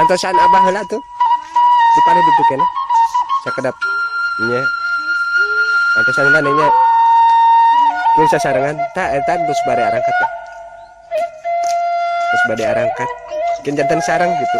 Antosan abah heula tuh. Di paneh ditu keneh. Sakedap nya. Antosan heula nya. Mun sasarengan tah eta geus bade arangkat. Geus bade arangkat. Mungkin janten sareng gitu.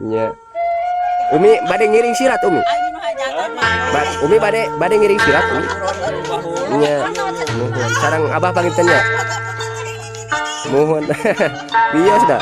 Nya. Umi bade ngiring sirat Umi. Umi bade ngiring sirat Umi. Nya. Muhun sareng abah panginten nya. Muhun. Bios dah.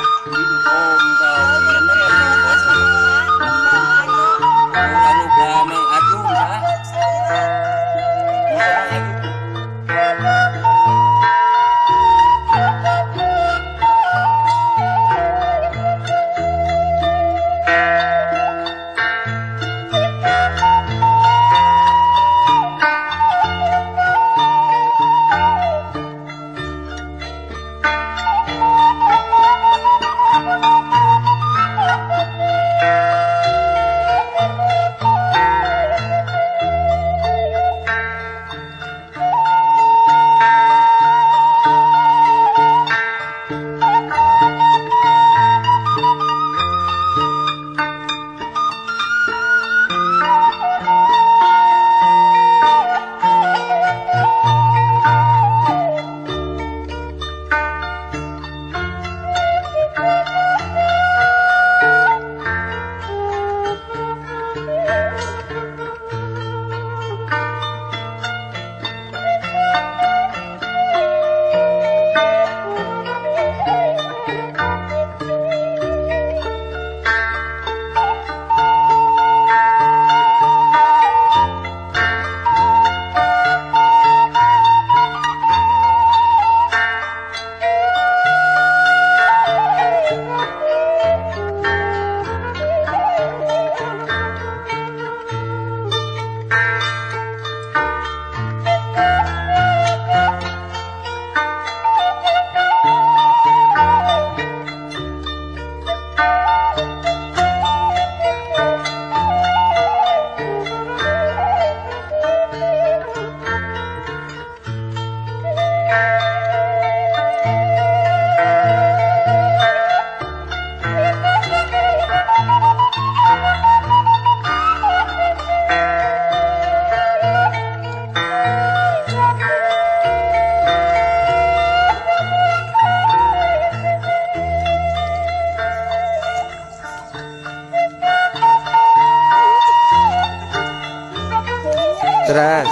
Terus.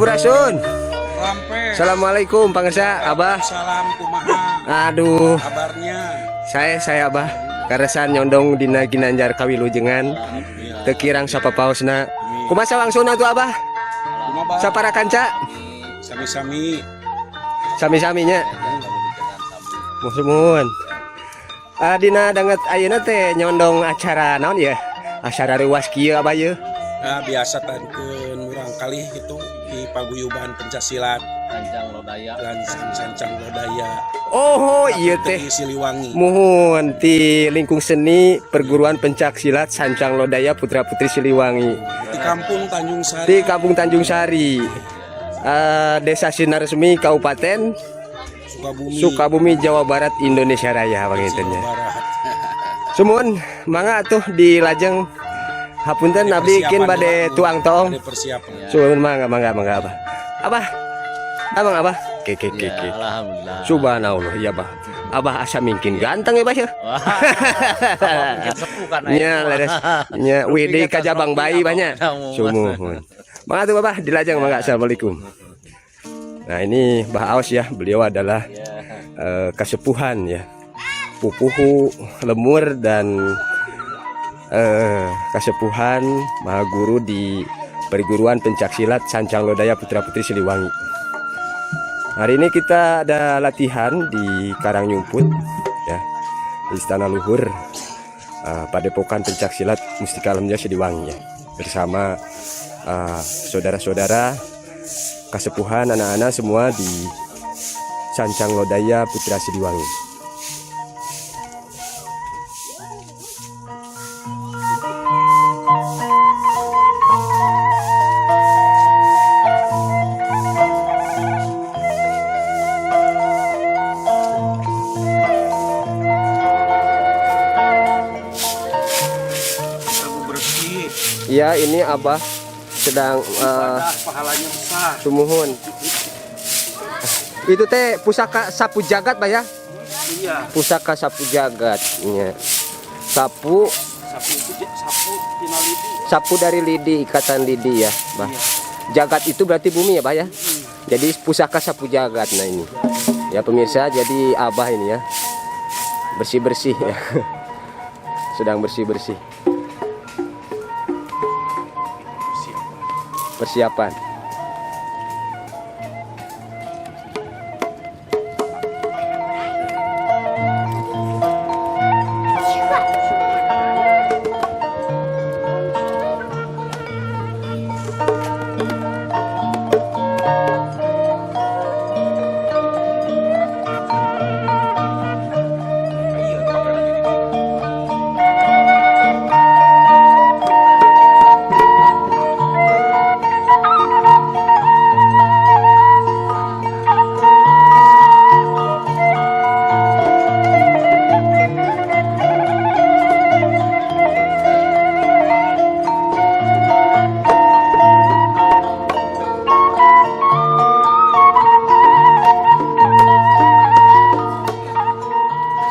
Sampurasun. Rampe. Assalamualaikum pangersa Abah. Salam, kumaha Aduh, kabarnya? Saya Abah karesan nyondong dina ginanjar kawilujengan. Teu kirang sapapaosna. Kumaha wangsulna tuh, Abah? Kumaha? Sapara kanca? Sami-sami. Sami-saminya. Muhun. Ah, dina danget ayeuna teh nyondong acara naon ya? Acara reuwas kieu, Abah, ye. Nah, biasa tankeun murang kali itu di paguyuban pencak silat Sancang Lodaya. Lansang Sancang Lodaya. Oh, iya teh. Putri Siliwangi. Muhun di lingkung seni perguruan pencak silat Sancang Lodaya Putra Putri Siliwangi. Di Kampung Tanjung Sari. Di Kampung Tanjung Sari. Desa Sinaresmi, Kabupaten Sukabumi. Sukabumi, Jawa Barat, Indonesia Raya panginten nya. Jawa Barat. Sumuhun, mangga atuh dilajeng, hapunten abdi kin bade tuang toong. Ada persiapan. Sumuhun, mangga, mangga, mangga, Abah. Abah. Abang, Abah. Oke oke oke Ya, oke. alhamdulillah. Subhanallah ya, Bah. Abah asa mingkin ganteng ya, Bah, ya. Wah, mungkin sepuh kan. Nya leres nya WD kajabang bayi banyak. Sumuhun. Mangga tuh, Bapak, dilajeng, mangga. Assalamualaikum. Nah, ini Bah Aos ya, beliau adalah kesepuhan ya. Pupuhu lemur dan kasepuhan maha guru di perguruan pencak silat Sancang Lodaya Putra Putri Siliwangi. Hari ini kita ada latihan di Karang Nyumput ya, di Istana Luhur, Padepokan Pencak Silat Mustika Alam Jawa Siliwangi ya, bersama saudara-saudara kasepuhan, anak-anak semua di Sancang Lodaya Putra Siliwangi. Sabu bersih. Iya, ini Abah sedang Ibadah pahalanya besar. Sumuhun. Itu teh pusaka sapu jagat, Pak, ya? Iya. Pusaka sapu jagat. Iya. Sapu Sapu itu sapu tina lidi. Sapu dari lidi, ikatan lidi ya, Bah. Jagat itu berarti bumi ya, Bah, ya? Jadi pusaka sapu jagat, nah ini. Ya pemirsa, jadi Abah ini ya bersih-bersih ya. Sedang bersih-bersih. Persiapan. Persiapan. Iya, pakai lagi di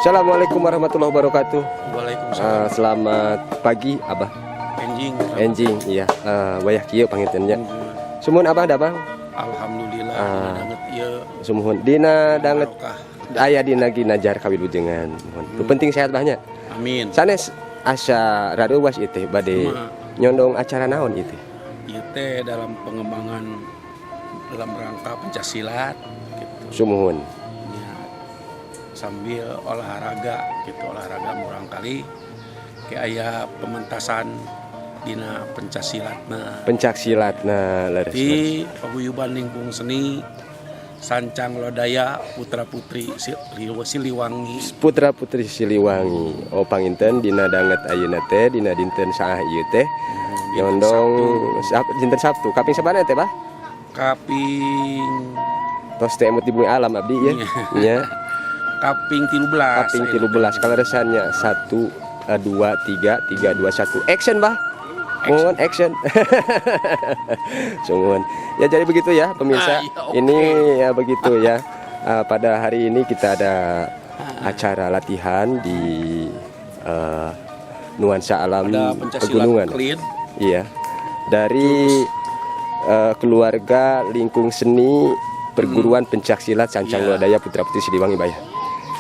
Assalamualaikum warahmatullahi wabarakatuh. Waalaikumsalam. Selamat pagi, Abah. Enjing. Enjing, iya. Wayah kieu panginten nya. Sumuhun, Abah, damang. Alhamdulillah, Ah. banget ieu. Sumuhun dina danget Barokah. aya dina ginajar kawilujengan. Muhun. Nu penting sehat banyak. Amin. Sanes asa rareuwas ieu teh bade Kumaha? Nyondong acara naon ieu teh? Ieu teh dalam pengembangan dalam rangka pencak silat gitu. Sumuhun. Ya, sambil olahraga gitu, olahraga murang kali kayak aya pementasan dina pencak silatna Pencak silat, nah leres. Di paguyuban lingkung seni Sancang Lodaya Putra Putri Siliwangi. Putra Putri Siliwangi. Oh, panginten dina danget ayeuna teh dina dinten saah ieu teh nyondong dinten Sabtu. Kaping sabaraha teh, Bah? Kaping Tos teh emut di bumi alam abdi ya. Nya. Kaping 13. Kaping 13 kaleresannya. 1 2 3 3 2 1 action, Bah. Mohon action. Sungguhan. Ya, jadi begitu ya pemirsa. Ah, iya, oke. Ini ya begitu ya. Pada hari ini kita ada acara latihan di nuansa alam Ada pencak silat pegunungan. clean. Iya. Dari Keluarga lingkung seni perguruan pencak silat Sancang Lodaya Putra Putri Siliwangi, Bah ya.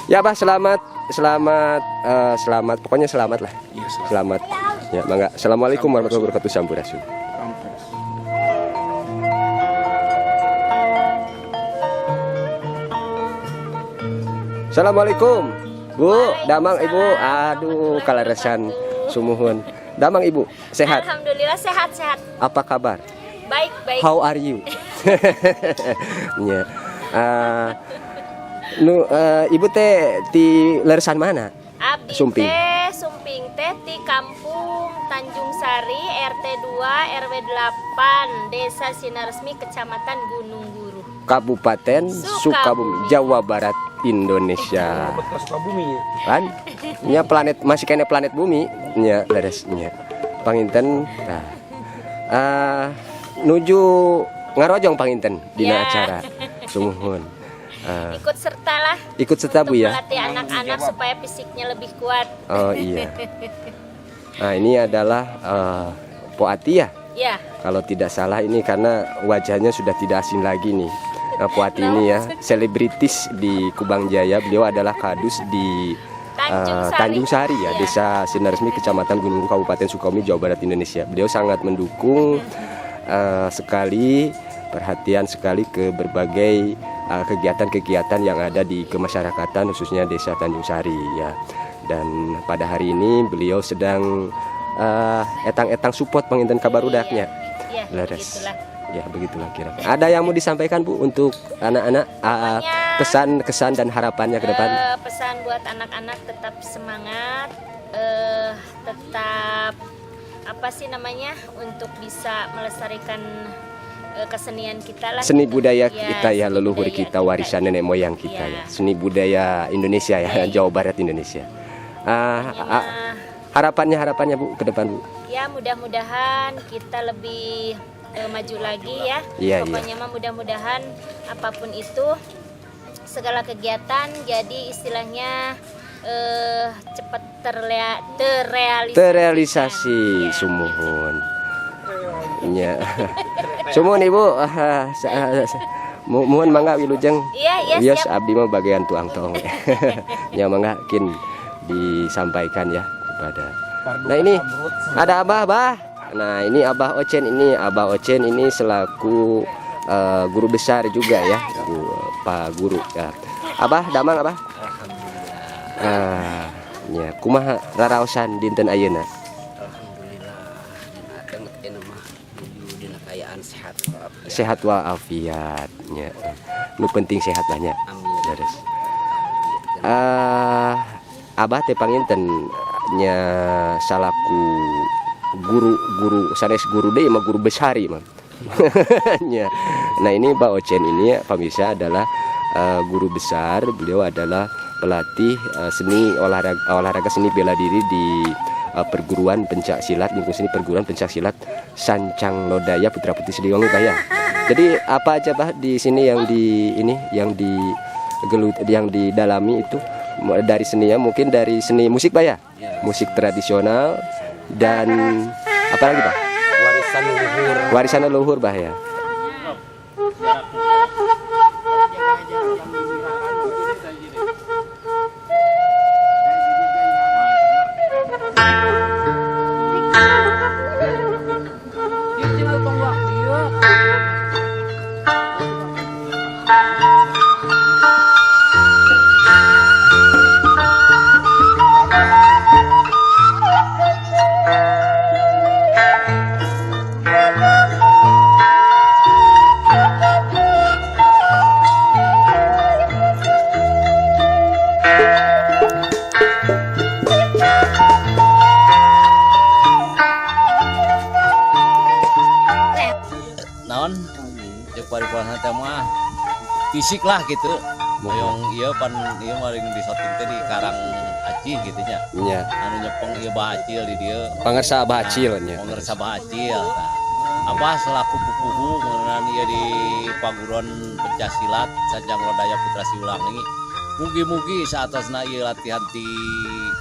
Ya, Bah, selamat, selamat, selamat, pokoknya selamat lah. Iya, selamat. Selamat. Ya, mangga. Assalamualaikum warahmatullahi wabarakatuh. Sampurasun. Rampes. Assalamualaikum. Bu, damang Ibu. Aduh, kaleresan, sumuhun. Damang Ibu, sehat? Alhamdulillah sehat-sehat. Apa kabar? Baik, baik. How are you? Ya. Nu Ibu teh di leresan mana? Abdi Sumping. Teh Sumping teh di Kampung Tanjung Sari RT 2 RW 8 Desa Sinaresmi, Kecamatan Gunung Guru. Kabupaten Sukabumi, Sukabumi. Jawa Barat, Indonesia. Bekas Sukabumi ya. Kan? Nya planet masih kena planet bumi nya, leres nya. Panginten nah. Nuju ngarojong panginten dina acara. Sumuhun. Ikut serta lah. Ikut serta, Bu untuk ya. melatih anak-anak supaya fisiknya lebih kuat. Oh iya. Nah, ini adalah Po Ati ya. Ya. Kalau tidak salah ini karena wajahnya sudah tidak asing lagi nih. Nah, Po Ati ini ya, selebritis di Kubang Jaya. Beliau adalah kadus di Tanjung Sari. Tanjung Sari ya, Ya. Desa Sinaresmi, Kecamatan Gunung Kabupaten Sukabumi, Jawa Barat, Indonesia. Beliau sangat mendukung sekali, perhatian sekali ke berbagai kegiatan-kegiatan yang ada di kemasyarakatan khususnya Desa Tanjung Sari ya. Dan pada hari ini beliau sedang etang-etang support panginten ka barudaknya. Ya, Leres. begitulah. Ya, begitulah kira-kira. Ada yang mau disampaikan, Bu, untuk anak-anak, pesan, kesan dan harapannya ke depan? Pesan buat anak-anak tetap semangat, tetap apa sih namanya untuk bisa melestarikan kesenian kita lah. Seni gitu. budaya Ya, kita ya, seni leluhur budaya kita, warisan nenek moyang kita ya. Seni budaya Indonesia ya, Jawa Barat Indonesia. Pokoknya mah, Harapannya, harapannya Bu ke depan, Bu. Ya mudah-mudahan kita lebih maju lagi ya. Iya. Pokoknya mah mudah-mudahan apapun itu segala kegiatan jadi istilahnya cepat terrealisasi. Terrealisasi, Ya. sumuhun. Ya. Sumuhun Ibu. Muhun mangga, wilujeng. Iya, Wios, siap. Abdi mah bagian tuang toong. Ya, mangga kin disampaikan ya kepada. Nah, ini ada Abah, Bah. Nah, ini Abah Ocen ini, Abah Ocen ini selaku guru besar juga ya, Pak Guru ya. Abah, damang Abah? Ah, ya, kumaha raraosan dinten ayeuna? Alhamdulillah, dina ayeuna mah nuju dina kaayaan sehat walafiat. Sehat walafiat nya. Nu penting sehat lah nya. Amin. Leres. Ah, Abah teh panginten nya salaku guru-guru sanes guru deui mah, guru besar mah. Nya. Nah, ini Pak Ocen ini ya, pemirsa, adalah guru besar, beliau adalah pelatih seni olahraga, olahraga seni bela diri di perguruan pencak silat lingkup seni perguruan pencak silat Sancang Lodaya Putra Putri Siliwangi, Pak ya. Jadi apa aja, Pak, di sini yang di ini yang di gelut yang didalami itu dari seninya, mungkin dari seni musik, Pak ya? Ya. Musik tradisional dan apa lagi, Pak? Warisan leluhur. Warisan leluhur, Bah ya. Naon jeung paripurna teh mah fisik lah gitu. Hoyong ieu pan ieu maring di syuting teh di Karang Acih gitu nya. Anu nyepeng ieu Bah Acil di dieu. Pangersa Bah Acil nya. Pangersa Bah Acil. Nah, apa selaku pupuhu mengenai ieu di paguron pencak silat Sancang Lodaya Putra Siliwangi. Mugi-mugi saatosna ieu latihan di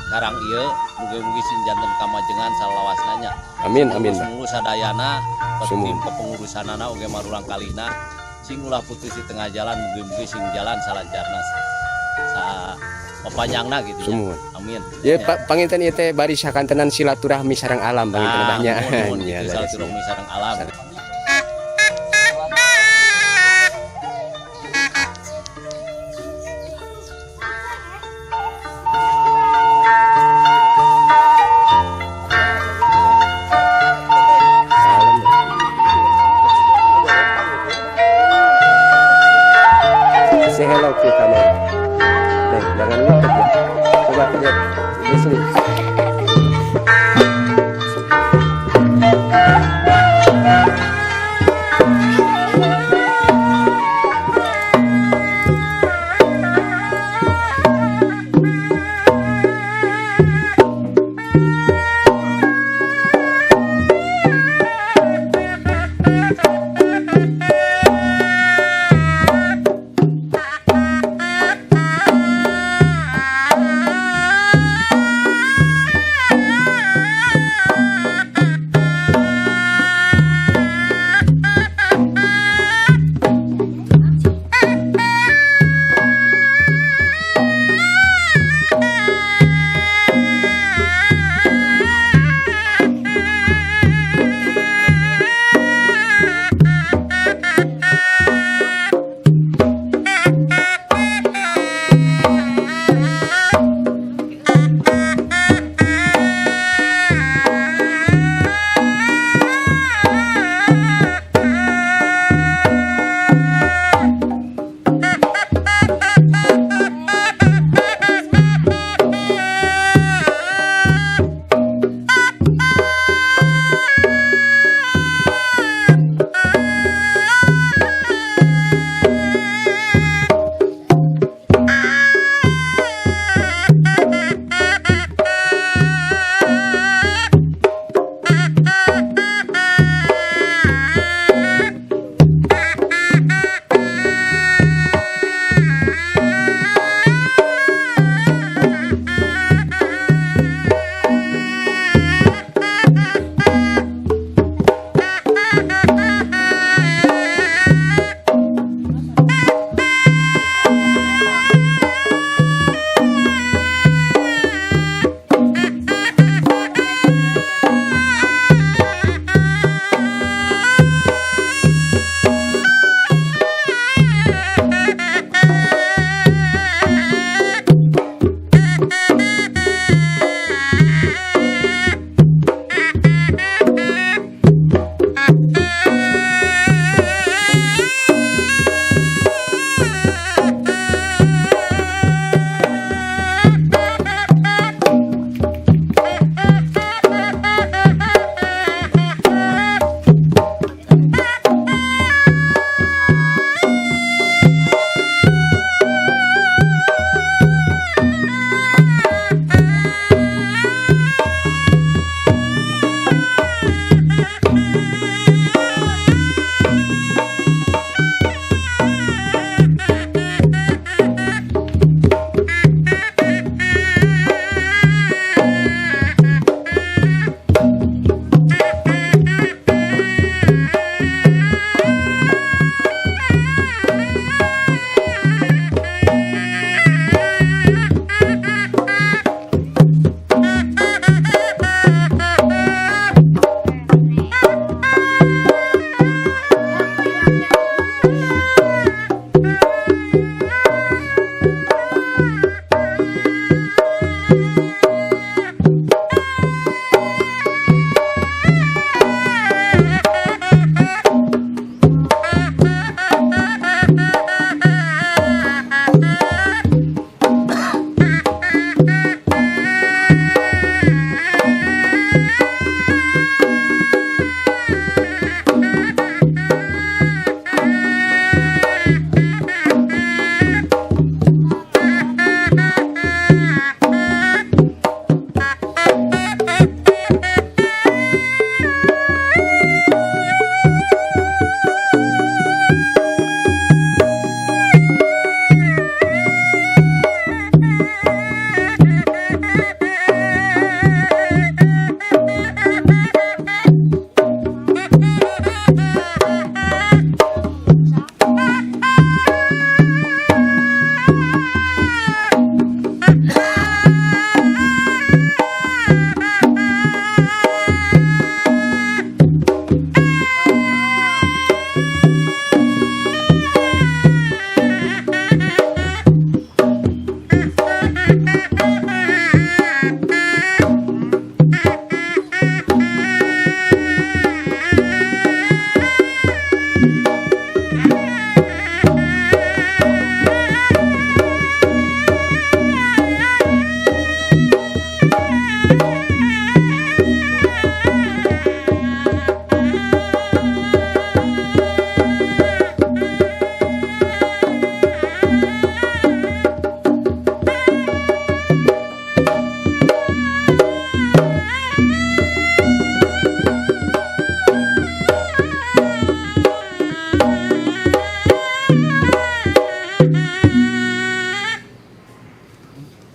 Karang ieu, mugi-mugi sing janten kamajengan salawasna nya. Amin amin, Bah. Mulus sadayana, Sumuhun. tim kepengurusanana oge marulang kalina sing ulah putus di tengah jalan, mugi-mugi sing jalan salancarna sa pepanjangna gitu ya. Sumuhun. Amin. Ya, Pak, panginten ieu teh bari sakantenan silaturahmi sareng alam panginten, Nah, Bah, nya. muhun, Nya, gitu, leres. silaturahmi sareng alam. Alam. Say hello ke kamera. Neng, jangan luput ya. Coba lihat di sini.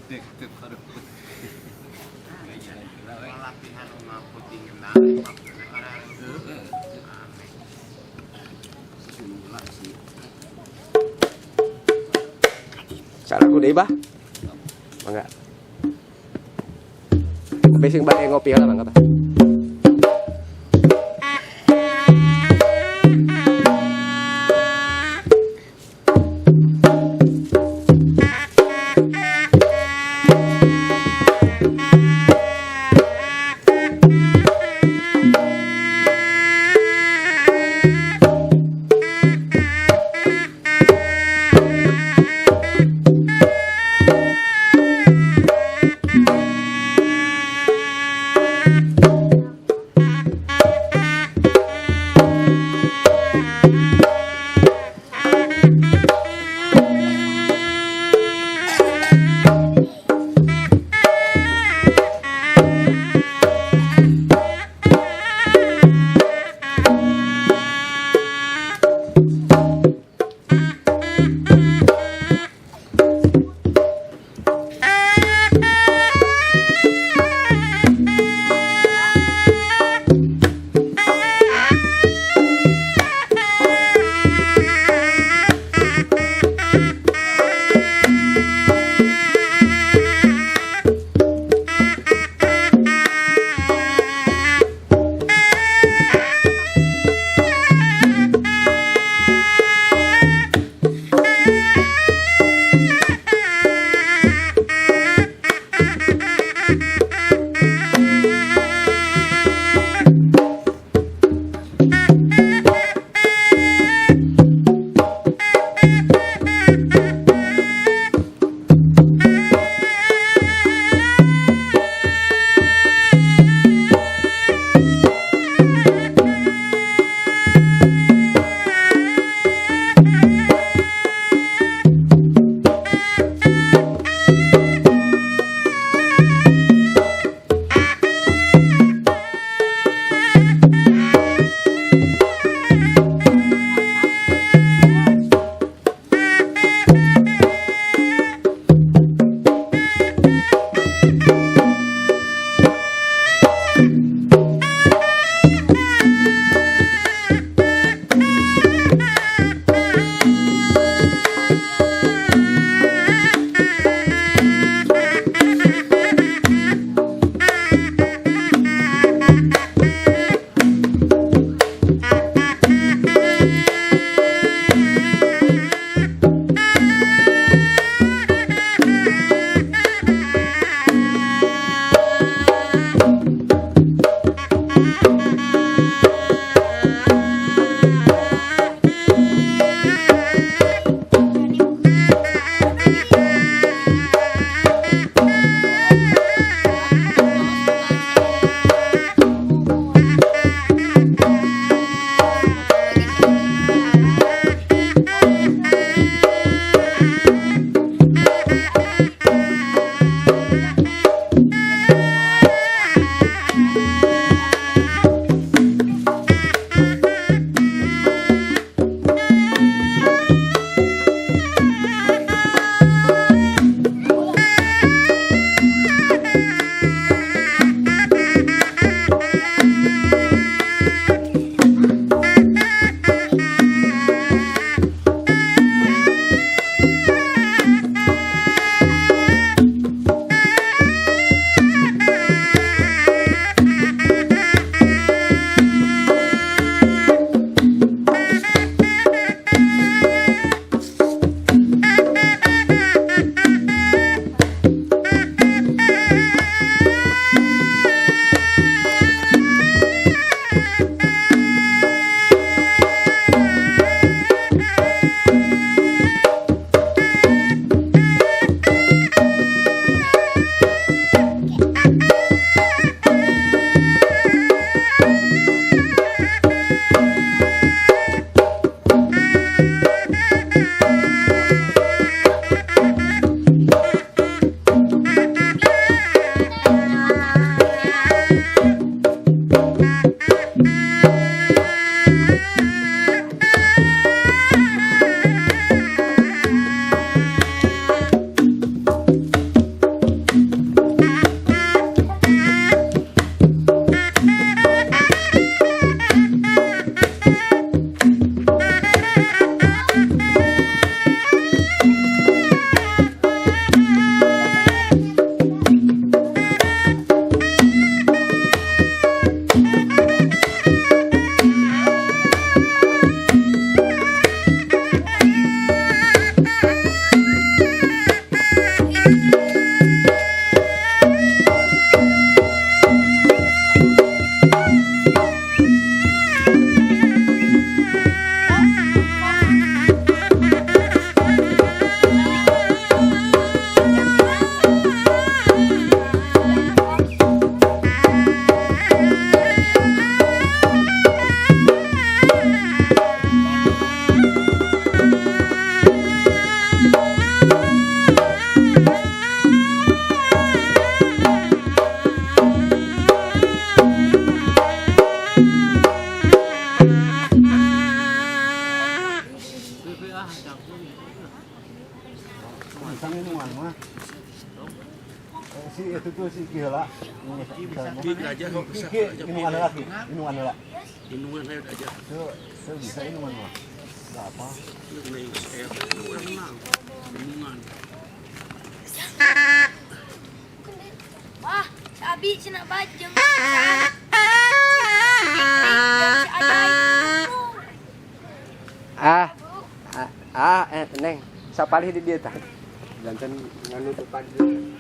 Salagu deui, Bah. Mangga. Tapi sing bade ngopi heula mangga, Bah. Si itu tuh si Ki heula. Ki aja kok bisa. Ki inungan heula Ki, inungan heula. Inungan ayo aja. Teu teu bisa inungan mah. Enggak apa. Inungan. Wah, si Abi cenah bajeng. Si Ajay. Ah. Ah, ah eh Neng, sapalih di dieu tah. Janten nganutupan dieu.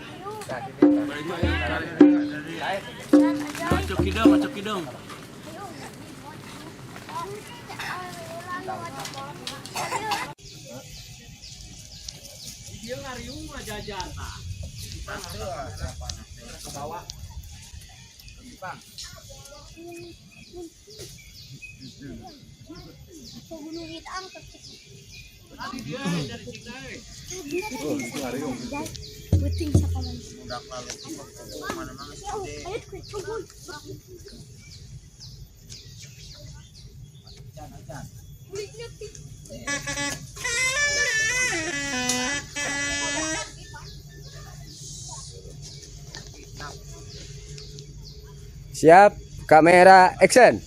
Tah di dieu tah. Macok hidung, macok hidung. Dia ngariung mah jajan tah. Ke bawah. Gunung hitam Puting sa kanan. Siap, kamera action.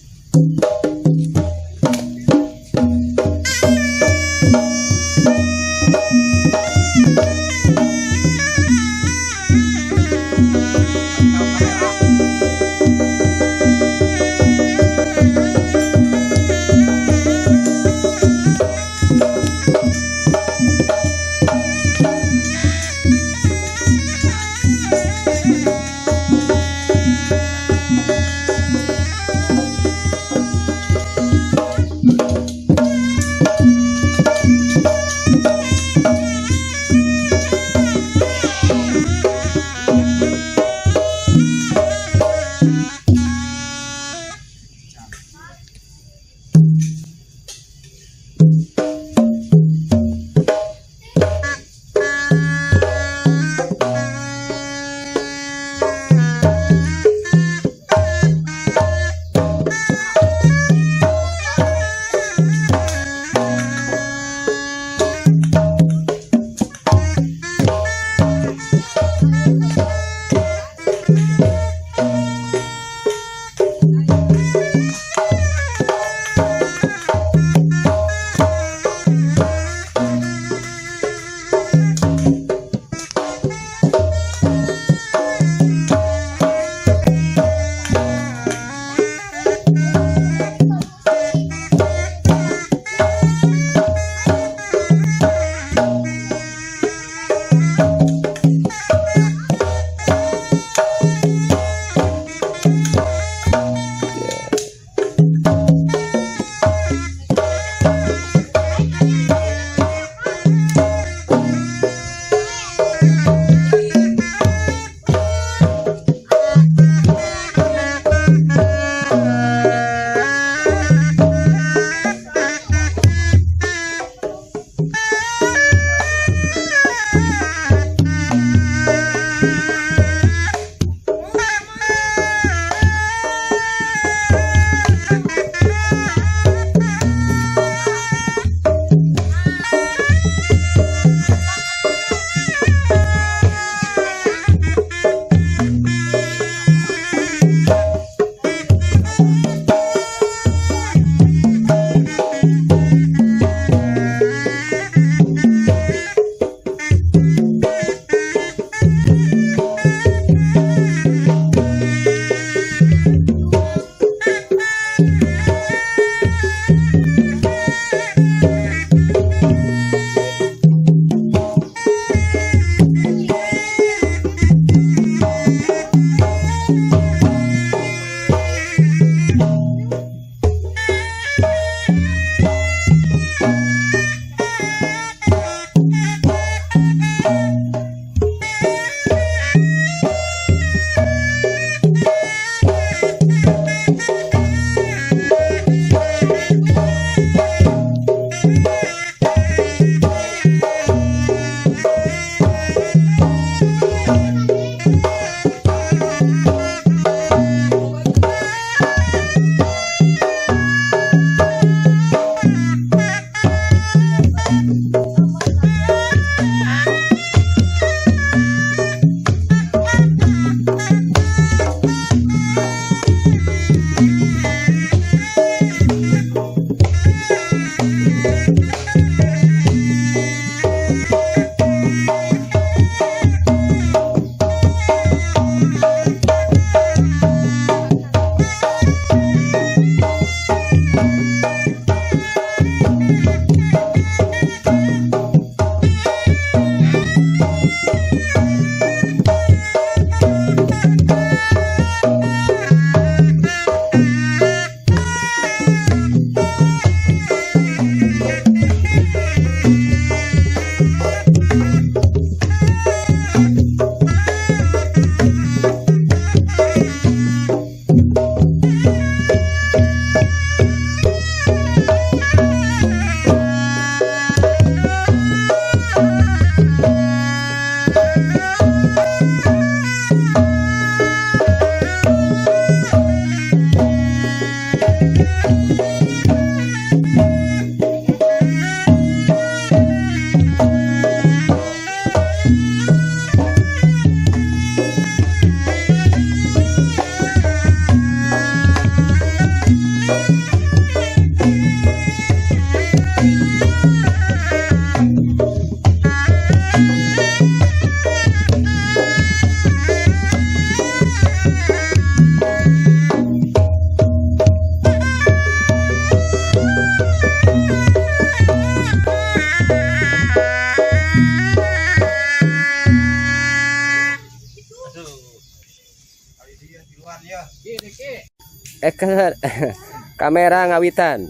Action. Kamera ngawitan.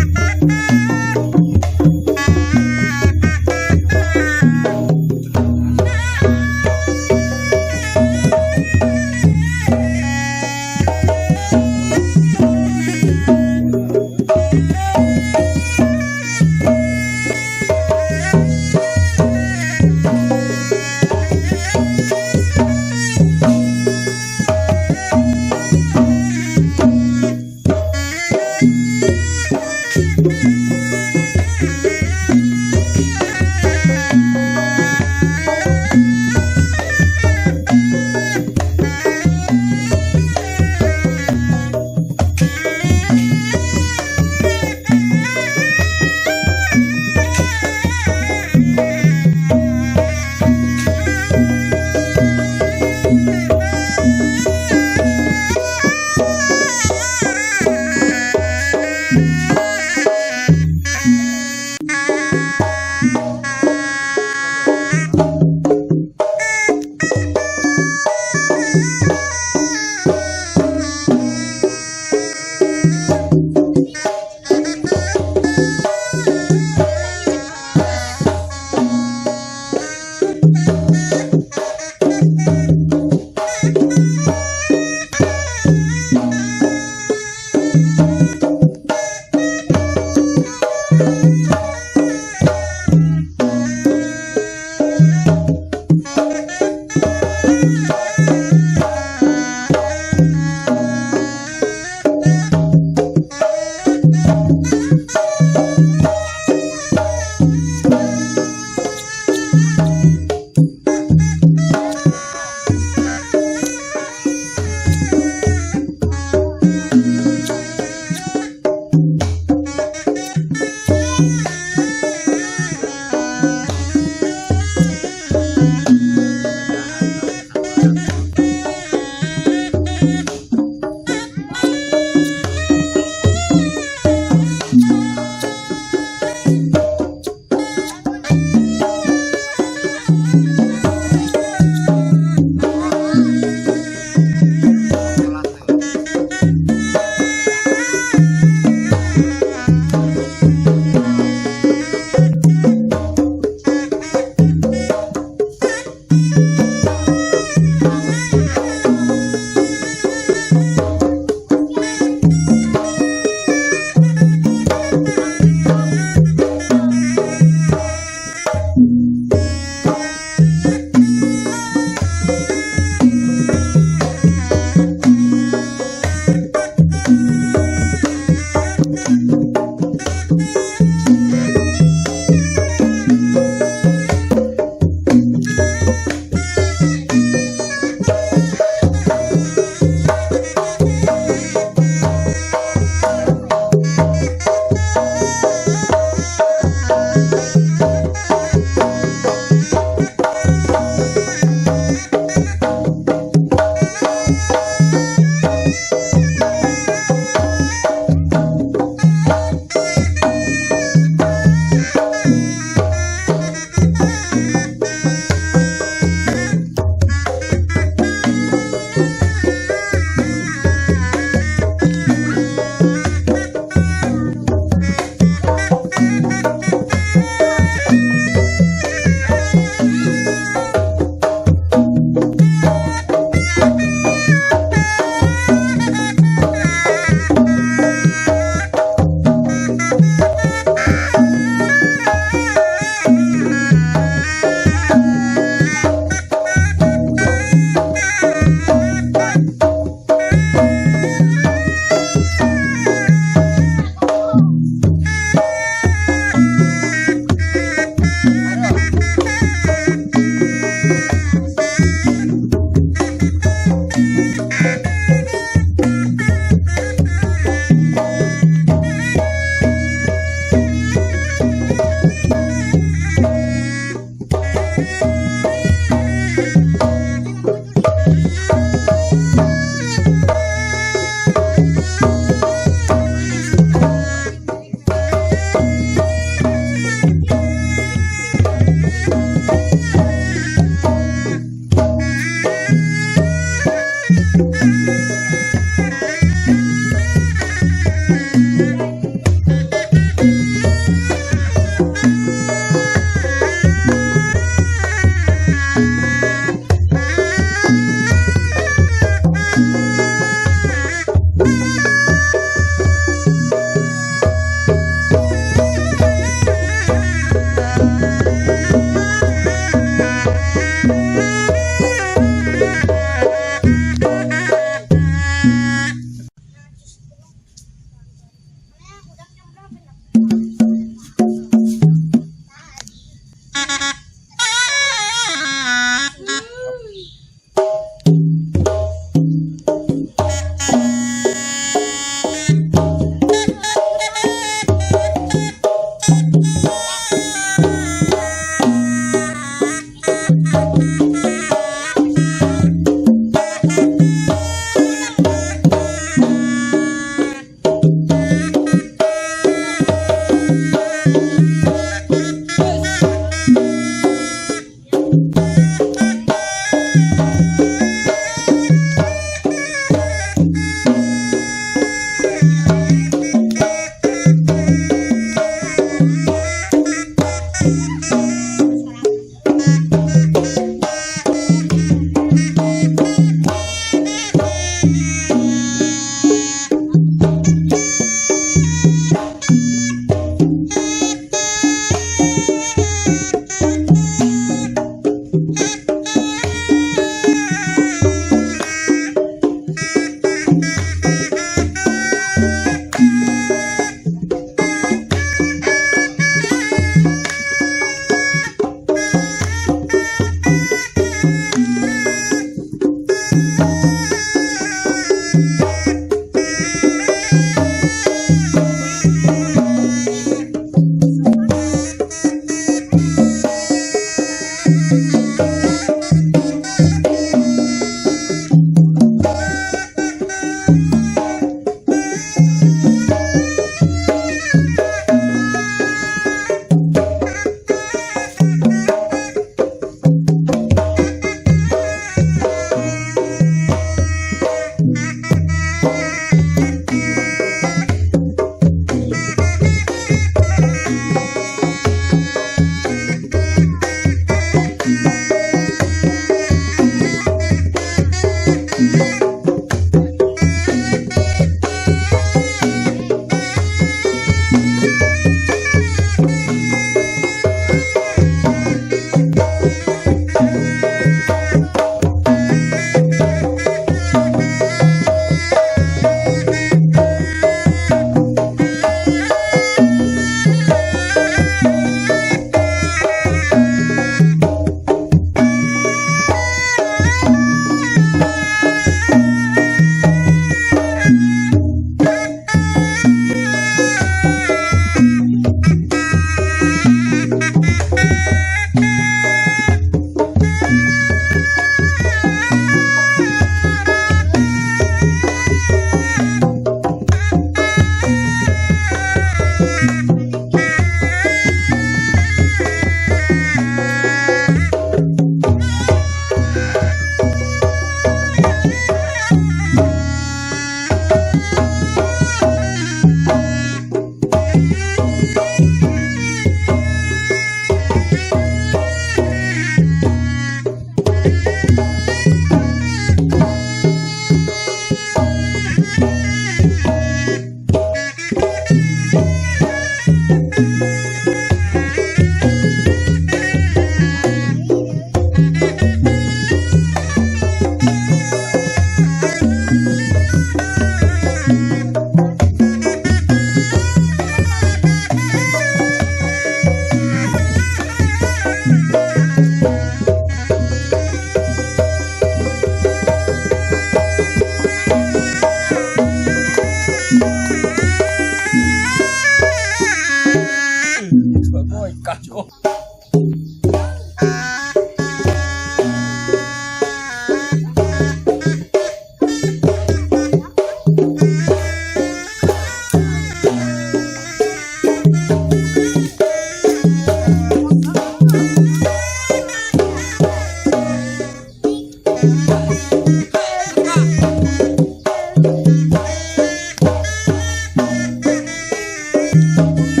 Bertualang.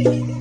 Hey!